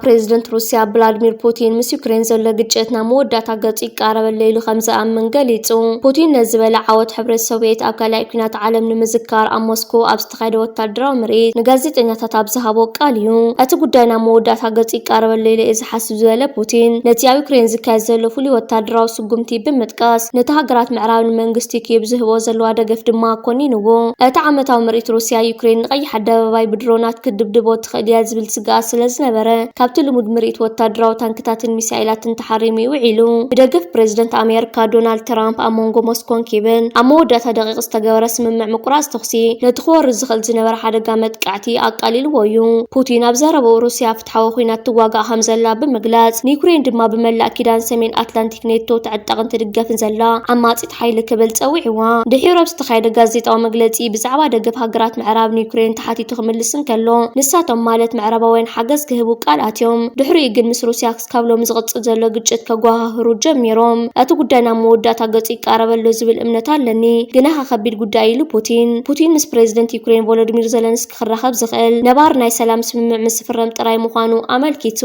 ፕሬዚደንት ሩስያ ቭላድሚር ፑቲን ምስ ዩክሬን ዘሎ ግጭት ናብ መወዳእታ ገጹ ይቃረብ ኣሎ ኢሉ ከም ዝኣምን ገሊጹ። ፑቲን ነዚ ዝበለ ዓወት ሕብረት ሶቪየት ኣብ ካልኣይ ኲናት ዓለም ንምዝካር ኣብ ሞስኮ ኣብ ዝተኻየደ ወታደራዊ ምርኢት ንጋዜጠኛታት ኣብ ዝሃቦ ቃል እዩ። እቲ ጉዳይ ናብ መወዳእታ ገጹ ይቃረብ ኣሎ ኢለ እየ ዝሓስብ ዝበለ ፑቲን፣ ነቲ ኣብ ዩክሬን ዝካየድ ዘሎ ፍሉይ ወታደራዊ ስጉምቲ ብምጥቃስ፣ ነቲ ሃገራት ምዕራብ ንመንግስቲ ኪየቭ ዝህቦ ዘለዋ ደገፍ ድማ ኮኒንዎ። እቲ ዓመታዊ ምርኢት ሩስያ ዩክሬን ንቀይሕ ኣደባባይ ብድሮናት ክትድብድቦ ትኽእል እያ ዝብል ስግኣት ስለ ዝነበረ፣ ካብቲ ልሙድ ምርኢት ወታደራዊ ታንክታትን ሚሳኤላትን ተሓሪሙ እዩ ውዒሉ። ብደገፍ ፕሬዚደንት ኣሜሪካ ዶናልድ ትራምፕ ኣብ መንጎ ሞስኮን ኪየቭን ኣብ መወዳእታ ደቂቕ ዝተገበረ ስምምዕ ምቁራጽ ተኹሲ፣ ነቲ ክወርድ ዝኽእል ዝነበረ ሓደጋ መጥቃዕቲ ኣቃሊልዎ እዩ። ፑቲን ኣብ ዘረባኡ ሩስያ ፍትሓዊ ኲናት ትዋጋእ ከም ዘላ ብምግላጽ፣ ንዩክሬን ድማ ብመላእ ኪዳን ሰሜን ኣትላንቲክ ኔቶ ትዕጠቕን ትድገፍን ዘላ ዓማጺት ሓይሊ ክብል ጸዊዕዋ። ድሒሩ ኣብ ዝተኻየደ ጋዜጣዊ መግለጺ ብዛዕባ ደገፍ ሃገራት ምዕራብ ንዩክሬን ተሓቲቱ ክምልስ እንከሎ፣ ንሳቶም ማለት ምዕራባውያን ሓገዝ ክህቡ ቃል ኣትዮም። ድሕሪኡ ግን ምስ ሩስያ ክስካብ ሎሚ ዝቕጽል ዘሎ ግጭት ከጓሃህሩ ጀሚሮም። እቲ ጉዳይ ናብ መወዳእታ ገጹ ይቃረብ ኣሎ ዝብል እምነት ኣለኒ፣ ግናኸ ከቢድ ጉዳይ ኢሉ ፑቲን። ፑቲን ምስ ፕሬዚደንት ዩክሬን ቮሎዲሚር ዘለንስኪ ክራኸብ ዝኽእል ነባሪ ናይ ሰላም ስምምዕ ምስ ዝፍረም ጥራይ ምዃኑ ኣመልኪቱ።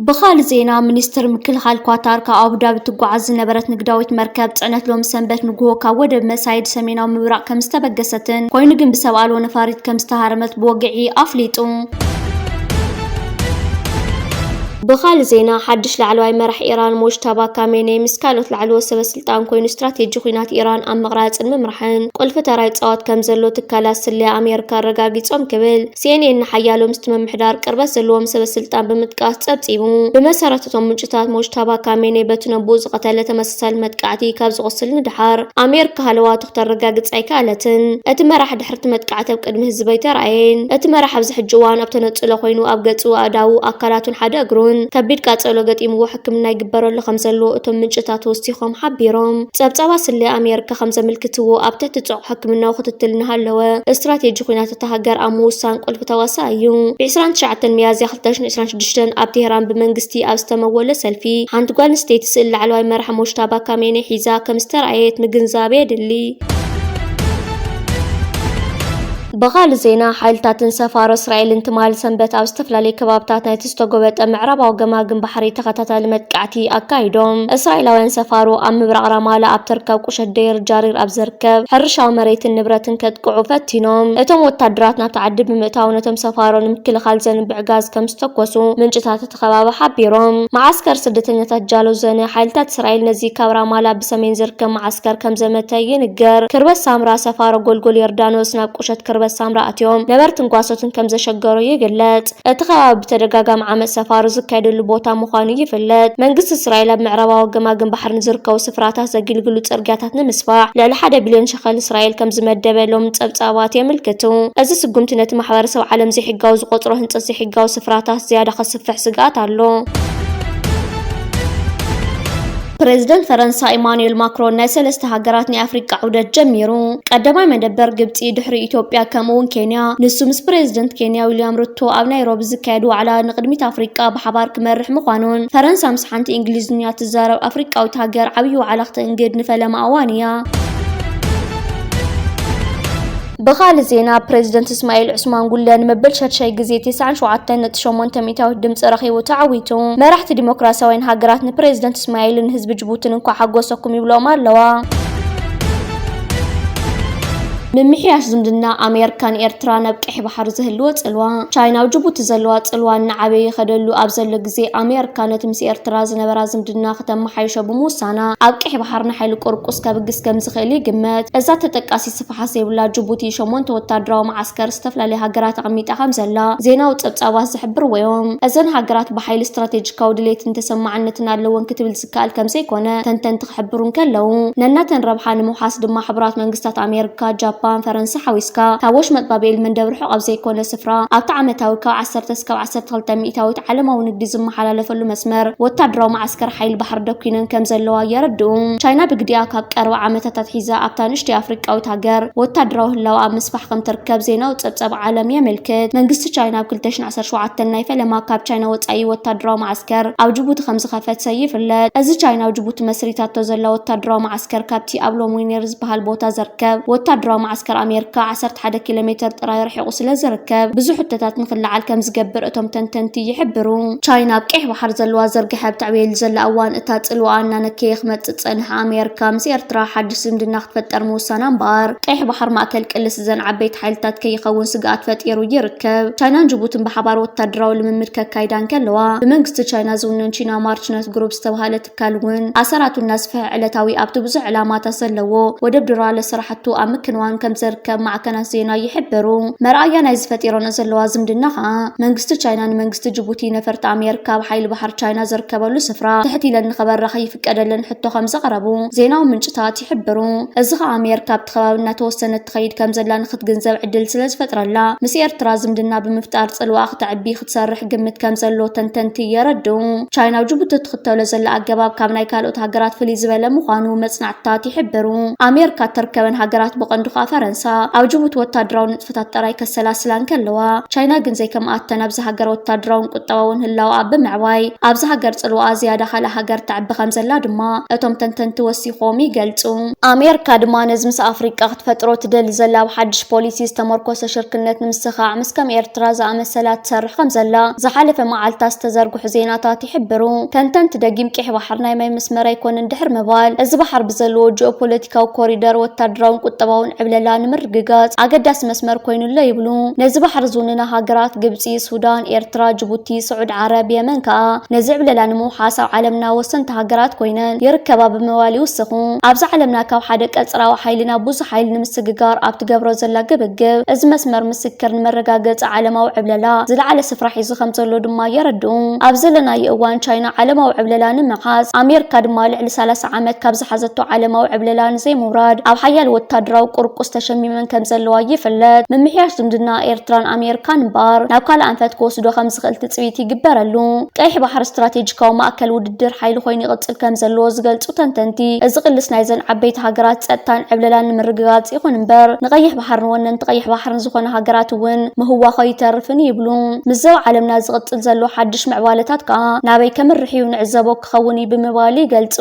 ብኻልእ ዜና፣ ሚኒስትር ምክልኻል ኳታር ካብ ኣቡዳቢ ትጓዓዝ ዝነበረት ንግዳዊት መርከብ ጽዕነት ሎሚ ሰንበት ንግሆ ካብ ወደብ መሳይድ ሰሜናዊ ምብራቕ ከም ዝተበገሰትን ኮይኑ ግን ብሰብ ኣልቦ ነፋሪት ከም ዝተሃረመት ብወግዒ ኣፍሊጡ። ብኻልእ ዜና፣ ሓድሽ ላዕለዋይ መራሕ ኢራን ሞጅታባ ካሜኔ ምስ ካልኦት ላዕለዎት ሰበ ስልጣን ኮይኑ ስትራቴጂ ኲናት ኢራን ኣብ ምቕራጽን ምምራሕን ቁልፊ ተራ ይጻወት ከም ዘሎ ትካላት ስለያ ኣሜሪካ ኣረጋጊጾም ክብል ሲኤንኤን ንሓያሎ ምስቲ ምምሕዳር ቅርበት ዘለዎም ሰበ ስልጣን ብምጥቃስ ጸብጺቡ። ብመሰረት እቶም ምንጭታት፣ ሞጅታባ ካሜኔ በቲ ነቦኡ ዝቐተለ ተመሳሳሊ መጥቃዕቲ ካብ ዝቖስል ንደሓር ኣሜሪካ ሃለዋቱ ክተረጋግጽ ኣይከኣለትን። እቲ መራሕ ድሕርቲ መጥቃዕቲ ኣብ ቅድሚ ህዝቢ ኣይተራእየን። እቲ መራሕ ኣብዚ ሕጂ እዋን ኣብ ተነጽሎ ኮይኑ ኣብ ገጹ፣ ኣእዳዉ፣ ኣካላቱን ሓደ እግሩን ከቢድ ቃጸሎ ገጢምዎ ሕክምና ይግበረሉ ከም ዘሎ እቶም ምንጭታት ወሲኾም ሓቢሮም። ጸብጻባት ስለ ኣሜሪካ ከም ዘመልክትዎ ኣብ ትሕቲ ጽዑቕ ሕክምናዊ ክትትል እናሃለወ ስትራቴጂ ኲናት እታ ሃገር ኣብ ምውሳን ቁልፊ ተዋሳኢ እዩ። ብ ዕስራን ትሽዓተን ሚያዝያ ክልተ ሽሕን ዕስራን ሽዱሽተን ኣብ ቴህራን ብመንግስቲ ኣብ ዝተመወለ ሰልፊ ሓንቲ ጓል ኣንስተይቲ ስእሊ ላዕለዋይ መራሕ ሞጅታባ ካሜኔ ሒዛ ከም ዝተራእየት ምግንዛብ የድሊ። ብኻልእ ዜና፣ ሓይልታትን ሰፋሮ እስራኤልን ትማሊ ሰንበት ኣብ ዝተፈላለዩ ከባብታት ናይቲ ዝተጎበጠ ምዕራባዊ ገማግም ባሕሪ ተኸታታሊ መጥቃዕቲ ኣካይዶም። እስራኤላውያን ሰፋሮ ኣብ ምብራቕ ራማላ ኣብ ትርከብ ቁሸት ደይር ጃሪር ኣብ ዝርከብ ሕርሻዊ መሬትን ንብረትን ከጥቅዑ ፈቲኖም። እቶም ወታደራት ናብቲ ዓዲ ብምእታው ነቶም ሰፋሮ ንምክልኻል ዘንብዕ ጋዝ ከም ዝተኮሱ ምንጭታት እቲ ከባቢ ሓቢሮም። መዓስከር ስደተኛታት ጃሎዘነ ሓይልታት እስራኤል ነዚ ካብ ራማላ ብሰሜን ዝርከብ መዓስከር ከም ዘመተ ይንገር። ክርበት ሳምራ፣ ሰፋሮ ጎልጎል ዮርዳኖስ ናብ ቁሸት ክርበት ሳምራ ኣትዮም ነበርትን ጓሶትን ከም ዘሸገሩ ይግለጽ። እቲ ከባቢ ብተደጋጋሚ ዓመጽ ሰፋሮ ዝካየደሉ ቦታ ምዃኑ ይፍለጥ። መንግስቲ እስራኤል ኣብ ምዕራባዊ ገማግም ባሕሪ ንዝርከቡ ስፍራታት ዘግልግሉ ጽርግያታት ንምስፋሕ ልዕሊ ሓደ ቢልዮን ሸኸል እስራኤል ከም ዝመደበ ሎም ጸብጻባት የመልክቱ። እዚ ስጉምቲ ነቲ ማሕበረሰብ ዓለም ዘይሕጋዊ ዝቆጽሮ ህንጸት ዘይሕጋዊ ስፍራታት ዝያዳ ከስፍሕ ስግኣት ኣሎ። ፕሬዚደንት ፈረንሳ ኢማኑኤል ማክሮን ናይ ሰለስተ ሃገራት ናይ ኣፍሪቃ ዑደት ጀሚሩ። ቀዳማይ መደበር ግብጺ ድሕሪ ኢትዮጵያ ከምኡ እውን ኬንያ፣ ንሱ ምስ ፕሬዚደንት ኬንያ ዊልያም ሩቶ ኣብ ናይሮቢ ዝካየድ ዋዕላ ንቅድሚት ኣፍሪቃ ብሓባር ክመርሕ ምዃኑን ፈረንሳ ምስ ሓንቲ እንግሊዝኛ ትዛረብ ኣፍሪቃዊት ሃገር ዓብዪ ዋዕላ ክተእንግድ ንፈለማ እዋን እያ። ብኻልእ ዜና፣ ፕሬዚደንት እስማኤል ዑስማን ጉለ ንመበል ሻድሻይ ግዜ ተስዓን ሸውዓተን ነጥቢ ሸሞንተ ሚእታዊት ድምፂ ረኺቡ ተዓዊቱ። መራሕቲ ዲሞክራሲያውያን ሃገራት ንፕሬዚደንት እስማኤልን ንህዝቢ ጅቡትን እንኳዕ ሓጎሰኩም ይብሎም ኣለዋ። ምምሕያሽ ዝምድና ኣሜሪካን ኤርትራ ናብ ቀይሕ ባሕሪ ዝህልዎ ጽልዋ። ቻይና ኣብ ጅቡቲ ዘለዋ ጽልዋ እናዓበየ ይኸደሉ ኣብ ዘሎ ግዜ፣ ኣሜሪካ ነቲ ምስ ኤርትራ ዝነበራ ዝምድና ከተመሓይሾ ብምውሳና፣ ኣብ ቀይሕ ባሕሪ ንሓይሊ ቁርቁስ ከብግስ ከም ዝኽእል ይግመት። እዛ ተጠቃሲ ስፍሓት ዘይብላ ጅቡቲ፣ ሸሞንተ ወታደራዊ መዓስከር ዝተፈላለያ ሃገራት ኣቐሚጣ ከም ዘላ ዜናዊ ጸብጻባት ዝሕብርዎ እዮም። እዘን ሃገራት ብሓይሊ ስትራቴጂካዊ ድሌትን ተሰማዕነትን ኣለወን ክትብል ዝከኣል ከም ዘይኮነ ተንተንቲ ክሕብሩ እንከለዉ፣ ነናተን ረብሓ ንምውሓስ ድማ ሕቡራት መንግስታት ኣሜሪካ፣ ጃፓን፣ ፈረንሳ ሓዊስካ ካብ ወሽመጥ ባቤል መንደብ ርሑቕ ኣብ ዘይኮነ ስፍራ ኣብቲ ዓመታዊ ካብ ዓሰርተ እስካብ ዓሰርተ ክልተ ሚእታዊት ዓለማዊ ንግዲ ዝመሓላለፈሉ መስመር ወታደራዊ መዓስከር ሓይሊ ባሕሪ ደኲነን ከም ዘለዋ የረድኡ። ቻይና ብግዲኣ ካብ ቀረባ ዓመታት ኣትሒዛ ኣብታ ንእሽተይ ኣፍሪቃዊት ሃገር ወታደራዊ ህላወ ኣብ ምስፋሕ ከም ትርከብ ዜናዊ ጸብጻብ ዓለም የመልክት። መንግስቲ ቻይና ኣብ ክልተ ሽሕን ዓሰርተ ሸውዓተን ናይ ፈለማ ካብ ቻይና ወጻኢ ወታደራዊ መዓስከር ኣብ ጅቡቲ ከም ዝኸፈተ ይፍለጥ። እዚ ቻይና ኣብ ጅቡቲ መስሪታቶ ዘላ ወታደራዊ መዓስከር ካብቲ ኣብ ሎሞይኔር ዝበሃል ቦታ ዝርከብ ወታደራዊ መዓስከር ኣሜሪካ ዓሰርተ ሓደ ኪሎ ሜተር ጥራይ ርሒቑ ስለ ዝርከብ፣ ብዙሕ ሕቶታት ንኽለዓል ከም ዝገብር እቶም ተንተንቲ ይሕብሩ። ቻይና ኣብ ቀይሕ ባሕሪ ዘለዋ ዝርግሐ ኣብ ትዕብየሉ ዘላ እዋን፣ እታ ጽልዋኣ እናነከየ ክመጽእ ዝጸንሐ ኣሜሪካ፣ ምስ ኤርትራ ሓድሽ ዝምድና ክትፈጥር ምውሳና እምበኣር፣ ቀይሕ ባሕሪ ማእከል ቅልስ እዘን ዓበይቲ ሓይልታት ከይኸውን ስግኣት ፈጢሩ ይርከብ። ቻይናን ጅቡትን ብሓባር ወታደራዊ ልምምድ ከካይዳ እንከለዋ፣ ብመንግስቲ ቻይና ዝውነን ቺና ማርችነት ግሩፕ ዝተባህለ ትካል እውን ኣሰራቱ እናስፍሐ፣ ዕለታዊ ኣብቲ ብዙሕ ዕላማታት ዘለዎ ወደብ ዶራለ ስራሕቱ ኣብ ምክንዋን ከም ዝርከብ ማዕከናት ዜና ይሕብሩ። መርኣያ ናይዚ ፈጢረንኦ ዘለዋ ዝምድና ኸኣ፣ መንግስቲ ቻይና ንመንግስቲ ጅቡቲ ነፈርቲ ኣሜሪካ ኣብ ሓይሊ ባሕሪ ቻይና ዝርከበሉ ስፍራ ትሕት ኢለን ንኸበራ ከይፍቀደለን ሕቶ ከም ዘቕረቡ ዜናዊ ምንጭታት ይሕብሩ። እዚ ኸኣ ኣሜሪካ ኣብቲ ከባቢ እናተወሰነት ትኸይድ ከም ዘላ ንኽትግንዘብ ዕድል ስለ ዝፈጥረላ፣ ምስ ኤርትራ ዝምድና ብምፍጣር ጽልዋኣ ክተዕቢ ክትሰርሕ ግምት ከም ዘሎ ተንተንቲ የረድኡ። ቻይና ኣብ ጅቡቲ እትኽተሎ ዘላ ኣገባብ ካብ ናይ ካልኦት ሃገራት ፍልይ ዝበለ ምዃኑ መጽናዕትታት ይሕብሩ። ኣሜሪካ እተርከበን ሃገራት ብቐንዱ ከኣ ፈረንሳ ኣብ ጅቡቲ ወታደራዊ ንጥፈታት ጥራይ ከሰላስላ እንከለዋ፣ ቻይና ግን ዘይከምኣተን ኣብዚ ሃገር ወታደራውን ቁጠባውን ህላወኣ ብምዕባይ ኣብዚ ሃገር ጽልዋኣ ዝያዳ ካልእ ሃገር ተዕቢ ከም ዘላ ድማ እቶም ተንተንቲ ወሲኾም ይገልጹ። ኣሜሪካ ድማ ነዚ ምስ ኣፍሪቃ ክትፈጥሮ ትደሊ ዘላ ኣብ ሓድሽ ፖሊሲ ዝተመርኮሰ ሽርክነት ንምስኻዕ ምስ ከም ኤርትራ ዝኣመሰላ ትሰርሕ ከም ዘላ ዝሓለፈ መዓልታት ዝተዘርግሑ ዜናታት ይሕብሩ። ተንተንቲ ደጊም ቀይሕ ባሕሪ ናይ ማይ መስመር ኣይኮነን ድሕር ምባል፣ እዚ ባሕሪ ብዘለዎ ጂኦፖለቲካዊ ኮሪደር ወታደራውን ቁጠባውን ዕብለላ ንምርግጋጽ ኣገዳሲ መስመር ኮይኑ ኣሎ ይብሉ። ነዚ ባሕሪ ዝውንና ሃገራት ግብጺ፣ ሱዳን፣ ኤርትራ፣ ጅቡቲ፣ ስዑድ ዓረብ፣ የመን ከኣ ነዚ ዕብለላ ንምውሓስ ኣብ ዓለምና ወሰንቲ ሃገራት ኮይነን ይርከባ ብምባል ይውስኹ። ኣብዚ ዓለምና ካብ ሓደ ቀጽራዊ ሓይሊ ናብ ብዙሕ ሓይሊ ንምስግጋር ኣብ ትገብሮ ዘላ ግብግብ፣ እዚ መስመር ምስክር ንመረጋገጺ ዓለማዊ ዕብለላ ዝለዓለ ስፍራ ሒዙ ከም ዘሎ ድማ የረድኡ። ኣብ ዘለናዮ እዋን ቻይና ዓለማዊ ዕብለላ ንምሓዝ፣ ኣሜሪካ ድማ ልዕሊ ሰላሳ ዓመት ካብ ዝሓዘቶ ዓለማዊ ዕብለላ ንዘይምውራድ ኣብ ሓያል ወታደራዊ ቁርቁስ ተሸሚመን ከም ዘለዋ ይፍለጥ። ምምሕያሽ ዝምድና ኤርትራን ኣሜሪካን እምበኣር ናብ ካልእ ኣንፈት ክወስዶ ከም ዝኽእል ትጽቢት ይግበረሉ። ቀይሕ ባሕሪ ስትራቴጂካዊ ማእከል ውድድር ሓይሊ ኮይኑ ይቕጽል ከም ዘለዎ ዝገልጹ ተንተንቲ፣ እዚ ቅልስ ናይዘን ዓበይቲ ሃገራት ጸጥታን ዕብለላን ንምርግጋጽ ይኹን እምበር፣ ንቀይሕ ባሕርን ወነንቲ ቀይሕ ባሕርን ዝኾነ ሃገራት እውን ምህዋኹ ኣይተርፍን ይብሉ። ምስ ዞባ ዓለምና ዝቕጽል ዘሎ ሓድሽ ምዕባለታት ከኣ ናበይ ከምርሕ እዩ ንዕዘቦ ክኸውን እዩ ብምባል ይገልጹ።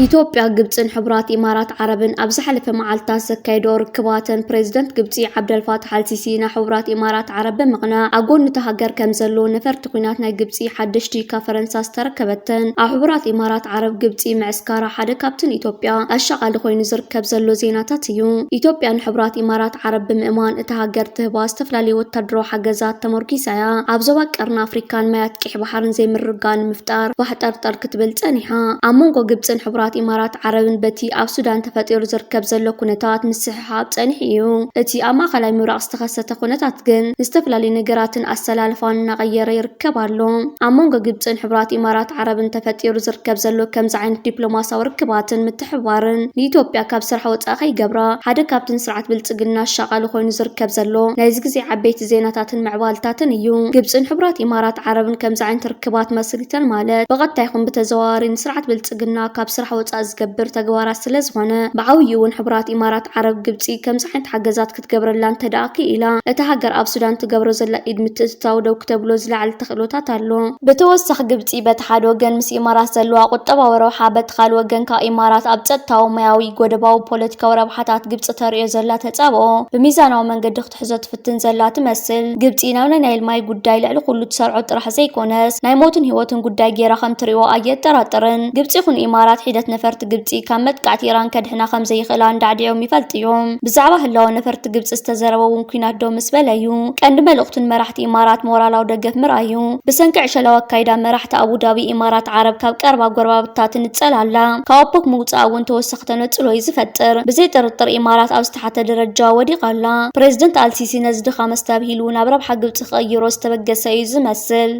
ኢትዮጵያ፣ ግብጽን ሕቡራት ኢማራት ዓረብን ኣብ ዝሓለፈ መዓልታት ዘካየዶ ርክባተን፣ ፕሬዚደንት ግብጺ ዓብደልፋታሕ ኣልሲሲ ናብ ሕቡራት ኢማራት ዓረብ ብምቕናዕ ኣብ ጎኒ እታ ሃገር ከም ዘሎ ነፈርቲ ኲናት ናይ ግብጺ ሓደሽቲ ካብ ፈረንሳ ዝተረከበተን። ኣብ ሕቡራት ኢማራት ዓረብ ግብጺ ምዕስካራ ሓደ ካብቲ ንኢትዮጵያ ኣሻቓሊ ኮይኑ ዝርከብ ዘሎ ዜናታት እዩ። ኢትዮጵያ ንሕቡራት ኢማራት ዓረብ ብምእማን እታ ሃገር ትህባ ዝተፈላለዩ ወታደራዊ ሓገዛት ተመርኪሳ እያ። ኣብ ዞባ ቀርኒ ኣፍሪካን ማያት ቀይሕ ባሕርን ዘይምርግጋእ ንምፍጣር ፋሕጠርጠር ክትብል ጸኒሓ። ኣብ መንጎ ግብጽን ሕቡራት ኢማራት ዓረብን በቲ ኣብ ሱዳን ተፈጢሩ ዝርከብ ዘሎ ኩነታት ምስሕሓብ ጸኒሑ እዩ። እቲ ኣብ ማእከላይ ምብራቕ ዝተኸሰተ ኩነታት ግን ንዝተፈላለዩ ነገራትን ኣሰላልፋን እናቐየረ ይርከብ ኣሎ። ኣብ መንጎ ግብጽን ሕቡራት ኢማራት ዓረብን ተፈጢሩ ዝርከብ ዘሎ ከምዚ ዓይነት ዲፕሎማሲያዊ ርክባትን ምትሕብባርን ንኢትዮጵያ ካብ ስራሕ ወጻኢ ከይገብራ ሓደ ካብቲ ንስርዓት ብልጽግና ኣሻቓሊ ኮይኑ ዝርከብ ዘሎ ናይዚ ግዜ ዓበይቲ ዜናታትን ምዕባልታትን እዩ። ግብጽን ሕቡራት ኢማራት ዓረብን ከምዚ ዓይነት ርክባት መስሪተን ማለት ብቐጥታ ይኹን ብተዘዋዋሪ ንስርዓት ብልጽግና ካብ ስራሕ ወጻኢ ዝገብር ተግባራት ስለ ዝኾነ፣ ብዓብይኡ እውን ሕቡራት ኢማራት ዓረብ ግብጺ ከምዚ ዓይነት ሓገዛት ክትገብረላ እንተ ደኣ ክኢላ፣ እታ ሃገር ኣብ ሱዳን ትገብሮ ዘላ ኢድ ምትእትታው ደው ክተብሎ ዝለዓለ ተኽእሎታት ኣሎ። ብተወሳኺ ግብጺ በቲ ሓደ ወገን ምስ ኢማራት ዘለዋ ቁጠባዊ ረብሓ፣ በቲ ካልእ ወገን ከኣ ኢማራት ኣብ ጸጥታዊ፣ ማያዊ፣ ጎደባዊ፣ ፖለቲካዊ ረብሓታት ግብጺ ተርእዮ ዘላ ተጻብኦ ብሚዛናዊ መንገዲ ክትሕዞ ትፍትን ዘላ ትመስል። ግብጺ ናብ ናይ ናይል ማይ ጉዳይ ልዕሊ ኩሉ ትሰርዖ ጥራሕ ዘይኮነስ፣ ናይ ሞትን ህይወትን ጉዳይ ጌራ ከም ትርእዮ ኣየጠራጥርን። ግብጺ ይኹን ኢማራት ሒደት ነፈርቲ ግብጺ ካብ መጥቃዕቲ ኢራን ከድሕና ከም ዘይኽእላ እንዳዕዲዖም ይፈልጡ እዮም። ብዛዕባ ህላወ ነፈርቲ ግብጺ ዝተዘረበ እውን ኲናት ደው ምስ በለ እዩ። ቀንዲ መልእኽቱን መራሕቲ ኢማራት ሞራላዊ ደገፍ ምርኣይ እዩ። ብሰንኪ ዕሸላዊ ኣካይዳ መራሕቲ ኣቡዳቢ፣ ኢማራት ዓረብ ካብ ቀረባ ጎረባብታ ትንጸል ኣላ። ካብ ኦፖክ ምውጻእ እውን ተወሳኺ ተነጽሎ እዩ ዝፈጥር። ብዘይ ጥርጥር ኢማራት ኣብ ዝተሓተ ደረጃ ወዲቓ ኣላ። ፕሬዚደንት ኣልሲሲ ነዚ ድኻም ኣስተብሂሉ ናብ ረብሓ ግብጺ ክቕይሮ ዝተበገሰ እዩ ዝመስል።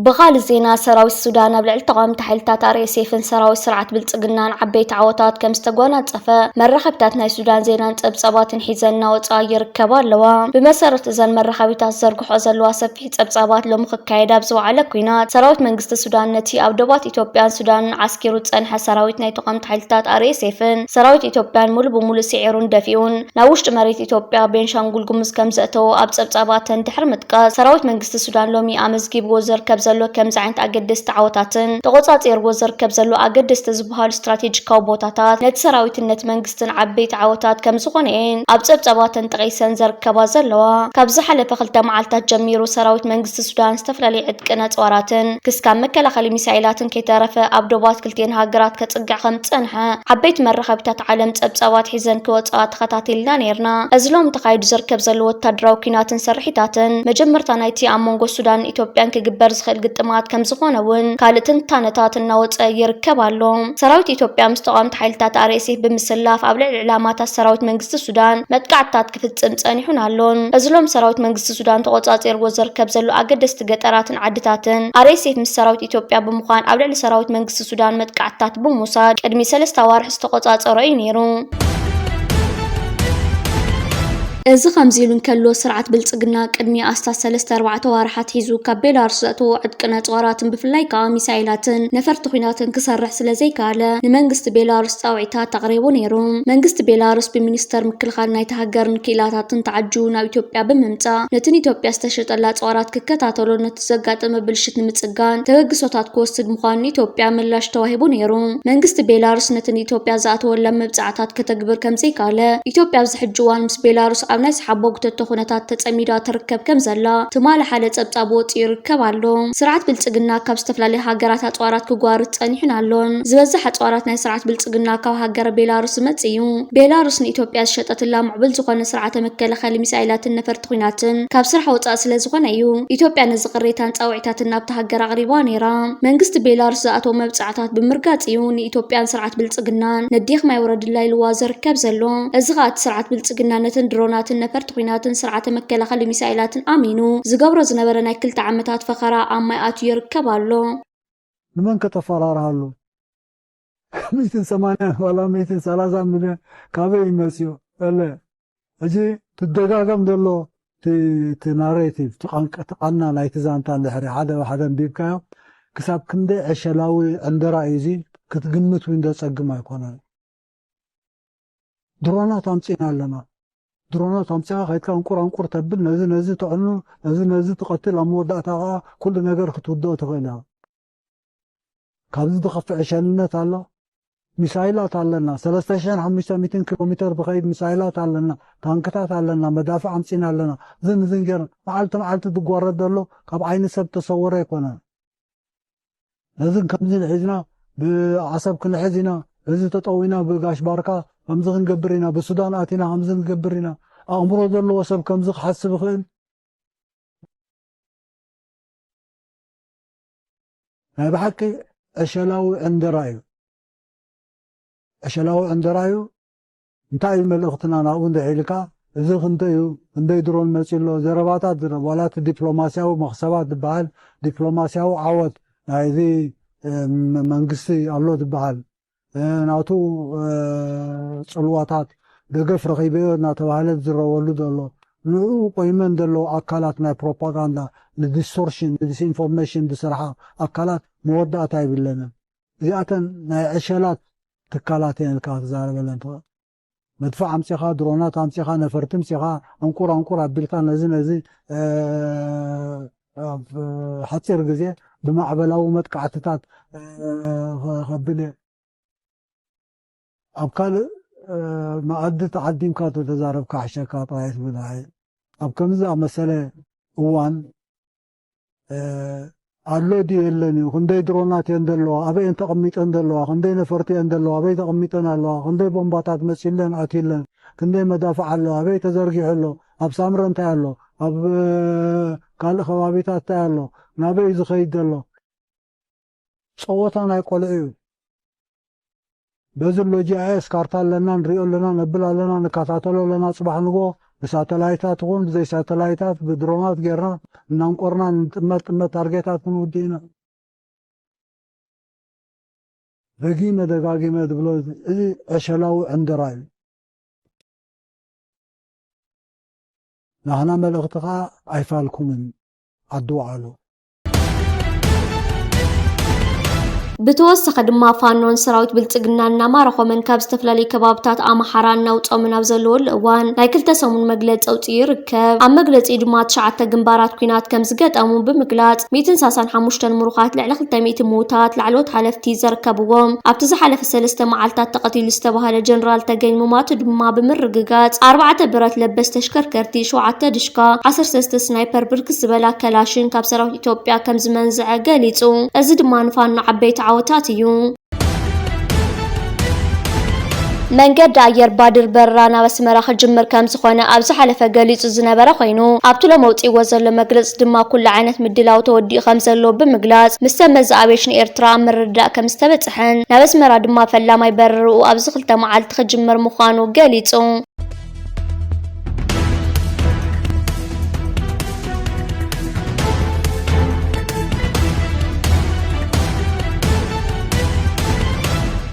ብኻልእ ዜና፣ ሰራዊት ሱዳን ኣብ ልዕሊ ተቓወምቲ ሓይልታት ኣር ኤስ ኤፍን ሰራዊት ስርዓት ብልጽግናን ዓበይቲ ዓወታት ከም ዝተጓናጸፈ መራኸብታት ናይ ሱዳን ዜናን ጸብጻባትን ሒዘን እናወጽኣ ይርከባ ኣለዋ። ብመሰረት እዘን መራኸቢታት ዝዘርግሖ ዘለዋ ሰፊሕ ጸብጻባት፣ ሎሚ ክካየድ ኣብ ዝወዓለ ኲናት፣ ሰራዊት መንግስቲ ሱዳን ነቲ ኣብ ዶባት ኢትዮጵያን ሱዳንን ዓስኪሩ ዝጸንሐ ሰራዊት ናይ ተቓወምቲ ሓይልታት ኣር ኤስ ኤፍን ሰራዊት ኢትዮጵያን ሙሉ ብሙሉ ስዒሩን ደፊኡን ናብ ውሽጢ መሬት ኢትዮጵያ ቤንሻንጉል ጉሙዝ ከም ዘእተዎ ኣብ ጸብጻባተን ድሕሪ ምጥቃስ፣ ሰራዊት መንግስቲ ሱዳን ሎሚ ኣመዝጊብዎ ዝርከብ ዘሎ ዘሎ ከምዚ ዓይነት ኣገደስቲ ዓወታትን ተቖጻጺርዎ ዝርከብ ዘሎ ኣገደስቲ ዝበሃሉ ስትራቴጂካዊ ቦታታት ነቲ ሰራዊትን ነቲ መንግስትን ዓበይቲ ዓወታት ከም ዝኾነ እየን ኣብ ጸብጻባተን ጠቒሰን ዘርከባ ዘለዋ። ካብ ዝሓለፈ ክልተ መዓልታት ጀሚሩ ሰራዊት መንግስቲ ሱዳን ዝተፈላለዩ ዕጥቅን ኣጽዋራትን ክስካብ መከላኸሊ ሚሳይላትን ከይተረፈ ኣብ ዶባት ክልቲኤን ሃገራት ከጽግዕ ከም ዝጸንሐ ዓበይቲ መራኸቢታት ዓለም ጸብጻባት ሒዘን ክወጽኣ ተኸታቲልና ነይርና። እዚ ሎም ተኻይዱ ዝርከብ ዘሎ ወታደራዊ ኲናትን ስርሒታትን መጀመርታ ናይቲ ኣብ መንጎ ሱዳንን ኢትዮጵያን ክግበር ዝኽእል ግጥማት ከም ዝኾነ እውን ካልእ ትንታነታት እናወጸ ይርከብ ኣሎ። ሰራዊት ኢትዮጵያ ምስ ተቓወምቲ ሓይልታት ኣር ኤስ ኤፍ ብምስላፍ ኣብ ልዕሊ ዕላማታት ሰራዊት መንግስቲ ሱዳን መጥቃዕትታት ክፍጽም ጸኒሑን ኣሎን። እዚ ሎም ሰራዊት መንግስቲ ሱዳን ተቖጻጺርዎ ዝርከብ ዘሎ ኣገደስቲ ገጠራትን ዓድታትን ኣር ኤስ ኤፍ ምስ ሰራዊት ኢትዮጵያ ብምዃን ኣብ ልዕሊ ሰራዊት መንግስቲ ሱዳን መጥቃዕትታት ብምውሳድ ቅድሚ ሰለስተ ኣዋርሕ ዝተቖጻጸሮ እዩ ነይሩ። እዚ ከምዚ ኢሉ እንከሎ፣ ስርዓት ብልጽግና ቅድሚ ኣስታት ሰለስተ ኣርባዕተ ዋርሓት ሒዙ ካብ ቤላሩስ ዘእተዎ ዕጥቅን ኣጽዋራትን ብፍላይ ከኣ ሚሳይላትን ነፈርቲ ኲናትን ክሰርሕ ስለ ዘይከኣለ ንመንግስቲ ቤላሩስ ጻውዒታት ኣቕሪቡ ነይሩ። መንግስቲ ቤላሩስ ብሚኒስተር ምክልኻል ናይቲ ሃገርን ክኢላታትን ተዓጁ ናብ ኢትዮጵያ ብምምጻእ ነቲ ንኢትዮጵያ ዝተሸጠላ ኣጽዋራት ክከታተሎ ነቲ ዘጋጠመ ብልሽት ንምጽጋን ተበግሶታት ክወስድ ምዃኑ ንኢትዮጵያ ምላሽ ተዋሂቡ ነይሩ። መንግስቲ ቤላሩስ ነቲ ንኢትዮጵያ ዝኣተወላ መብጻዕታት ከተግብር ከም ዘይከኣለ፣ ኢትዮጵያ ኣብዚ ሕጂ እዋን ምስ ቤላሩስ ኣብ ናይ ሰሓቦ ጉተቶ ኩነታት ተጸሚዳ ትርከብ ከም ዘላ ትማሊ ሓደ ጸብጻብ ወጺኡ ይርከብ ኣሎ። ስርዓት ብልጽግና ካብ ዝተፈላለዩ ሃገራት ኣጽዋራት ክጓርት ጸኒሑን ኣሎን። ዝበዝሕ ኣጽዋራት ናይ ስርዓት ብልጽግና ካብ ሃገረ ቤላሩስ ዝመጽእ እዩ። ቤላሩስ ንኢትዮጵያ ዝሸጠትላ ምዕቡል ዝኾነ ስርዓተ መከላኸሊ ሚሳይላትን ነፈርቲ ኲናትን ካብ ስራሕ ወጻኢ ስለ ዝኾነ እዩ። ኢትዮጵያ ነዚ ቅሬታን ጻውዒታትን ናብታ ሃገር ኣቕሪባ ነይራ። መንግስቲ ቤላሩስ ዝኣተዎ መብጻዕታት ብምርጋጽ እዩ ንኢትዮጵያን ስርዓት ብልጽግናን ነዴኽማ ይውረድላ ኢልዋ ዝርከብ ዘሎ። እዚ ኸኣ እቲ ስርዓት ብልጽግና ነተን ድሮናትን ነፈርቲ ኲናትን ስርዓተ መከላኸሊ ሚሳይላትን ኣሚኑ ዝገብሮ ዝነበረ ናይ ክልተ ዓመታት ፈኸራ ኣብ ማይ ኣትዩ ይርከብ ኣሎ። ንመን ከተፈራርሃሉ? ሚእትን ሰማንያን ዋላ ሚእትን ሰላሳን ሚልዮን ካበይ ይመጽኡ? እለ፣ ሕጂ ትደጋገም ዘሎ እቲ፣ እቲ ናሬቲቭ፣ እቲ ቃንቀ-፣ እቲ ቃና ናይቲ ዛንታ እንድሕሪ ሓደ ብሓደ ኣንቢብካዮ፣ ክሳብ ክንደይ ዕሸላዊ ዕንደራ እዩ እዚ ክትግምት እውን ዘጸግም ኣይኮነን። ድሮናት ኣምጺእና ኣለና። ድሮናት ኣምጺእካ ከይድካ እንቁር ኣንቁር ተብል፣ ነዚ ነዚ ተዕኑ፣ ነዚ ነዚ ትቐትል፣ ኣብ መወዳእታ ከኣ ኩሉ ነገር ክትውድኦ ትኽእል ኢኻ። ካብዚ ዝኸፍእ ዕሸልነት ኣሎ? ሚሳይላት ኣለና፣ ሰለስተ ሽሕን ሓሙሽተ ሚእትን ኪሎ ሜተር ዝኸይድ ሚሳይላት ኣለና፣ ታንክታት ኣለና፣ መዳፍዕ ኣምጺእና ኣለና። እዝን እዝን ጌርና፣ መዓልቲ መዓልቲ ዝጓረድ ዘሎ ካብ ዓይኒ ሰብ ተሰወረ ኣይኮነን። ነዚ ከምዚ ንሒዝና፣ ብዓሰብ ክንሕዝ ኢና፣ እዚ ተጠዊና ብጋሽ ባርካ ከምዚ ክንገብር ኢና፣ ብሱዳን ኣቲና ከምዚ ክንገብር ኢና። ኣእምሮ ዘለዎ ሰብ ከምዚ ክሓስብ ይኽእል? ናይ ብሓቂ ዕሸላዊ ዕንደራ እዩ። ዕሸላዊ ዕንደራ እዩ። እንታይ እዩ መልእኽትና ናብኡ እንድዒ ኢልካ፣ እዚ ክንደይ እዩ፣ ክንደይ ድሮን መጺኡ ኣሎ፣ ዘረባታት ዝረ-፣ ዋላ እቲ ዲፕሎማስያዊ መኽሰባት ዝበሃል፣ ዲፕሎማስያዊ ዓወት ናይዚ፣ እ፣ መ-፣ መንግስቲ ኣሎ ዝበሃል፣ እ፣ ናቱ፣ እ፣ ጽልዋታት ደገፍ ረኺበዮ እናተባህለ ዝዝረበሉ ዘሎ፣ ንዕኡ ቆይመን ዘለዉ ኣካላት ናይ ፕሮፓጋንዳ፣ ንዲስቶርሽን፣ ንዲስኢንፎርሜሽን ዝሰርሓ ኣካላት መወዳእታ የብለንን። እዚኣተን ናይ ዕሸላት ትካላት እየን ኢልካ ክትዛረበለን ትኽእል። መድፍዕ ኣምጺኻ፣ ድሮናት ኣምጺኻ፣ ነፈርቲ ኣምጺኻ፣ ኣንቁር ኣንቁር ኣቢልካ ነዚ ነዚ፣ እ፣ ኣብ ሓጺር ግዜ ብማዕበላዊ መጥቃዕትታት፣ እ፣ ከ-፣ ከብል እየ። ኣብ ካልእ፣ እ፣ መኣዲ ተዓዲምካ ተተዛረብካ ሕሸካ ጥራይ ትብል። ኣብ ከምዚ ዝኣመሰለ እዋን፣ እ፣ ኣሎ ድዩ የለን እዩ? ክንደይ ድሮናት እየን ዘለዋ? ኣበይ እየን ተቐሚጠን ዘለዋ? ክንደይ ነፈርቲ እየን ዘለዋ? ኣበይ ተቐሚጠን ኣለዋ? ክንደይ ቦምባታት መጺለን ኣትዩለን? ክንደይ መዳፍዕ ኣለዋ? ኣበይ ተዘርጊሑ ኣሎ? ኣብ ሳምረ እንታይ ኣሎ? ኣብ፣ እ፣ ካልእ ከባቢታት እንታይ ኣሎ? ናበይ እዩ ዝኸይድ ዘሎ? ጸወታ ናይ ቆልዑ እዩ። በዚ ኣሎ ጂ ኣይ ኤስ ካርታ ኣለና፣ ንሪኦ ኣለና፣ ነብል ኣለና፣ ንከታተሎ ኣለና። ጽባሕ ንግሆ ብሳተላይታት ይኹን ብዘይ ሳተላይታት ብድሮናት ጌርና እናንቆርና ንጥመት ጥመት ታርጌታት ክንውድእ ኢና። ደጊመ ደጋጊመ ዝብሎ እዚ ዕሸላዊ ዕንደራ እዩ። ናህና መልእኽቲ ኸዓ ኣይፋልኩምን ዓዲ ውዓሉ። ብተወሳኺ ድማ ፋኖን ሰራዊት ብልጽግና እናማረኾምን ካብ ዝተፈላለዩ ከባብታት ኣምሓራ እናውጾምን ኣብ ዘለወሉ እዋን ናይ ክልተ ሰሙን መግለጺ ኣውጺኡ ይርከብ። ኣብ መግለጺኡ ድማ ትሽዓተ ግንባራት ኲናት ከም ዝገጠሙ ብምግላጽ፣ ሚእትን ሰላሳን ሓሙሽተን ምሩኻት፣ ልዕሊ ክልተ ሚእቲ ምዉታት፣ ላዕለዎት ሓለፍቲ ዘርከብዎም፣ ኣብቲ ዝሓለፈ ሰለስተ መዓልታት ተቐቲሉ ዝተባህለ ጀነራል ተገኝ ሙማቱ ድማ ብምርግጋጽ፣ ኣርባዕተ ብረት ለበስ ተሽከርከርቲ፣ ሸውዓተ ድሽካ፣ ዓሰርተ ሰለስተ ስናይፐር፣ ብርክት ዝበላ ከላሽን ካብ ሰራዊት ኢትዮጵያ ከም ዝመንዝዐ ገሊጹ። እዚ ድማ ንፋኖ ዓበይቲ ዓወታት እዩ። መንገዲ ኣየር ባድር በረራ ናብ ኣስመራ ክጅምር ከም ዝኾነ ኣብ ዝሓለፈ ገሊጹ ዝነበረ ኮይኑ፣ ኣብቲ ሎም ኣውጺእዎ ዘሎ መግለጺ ድማ ኩሉ ዓይነት ምድላው ተወዲኡ ከም ዘሎ ብምግላጽ፣ ምስ ሰመዚ ኣቪየሽን ኤርትራ ኣብ ምርድዳእ ከም ዝተበጽሐን፣ ናብ ኣስመራ ድማ ፈላማይ በረርኡ ኣብዚ ክልተ መዓልቲ ክጅምር ምዃኑ ገሊጹ።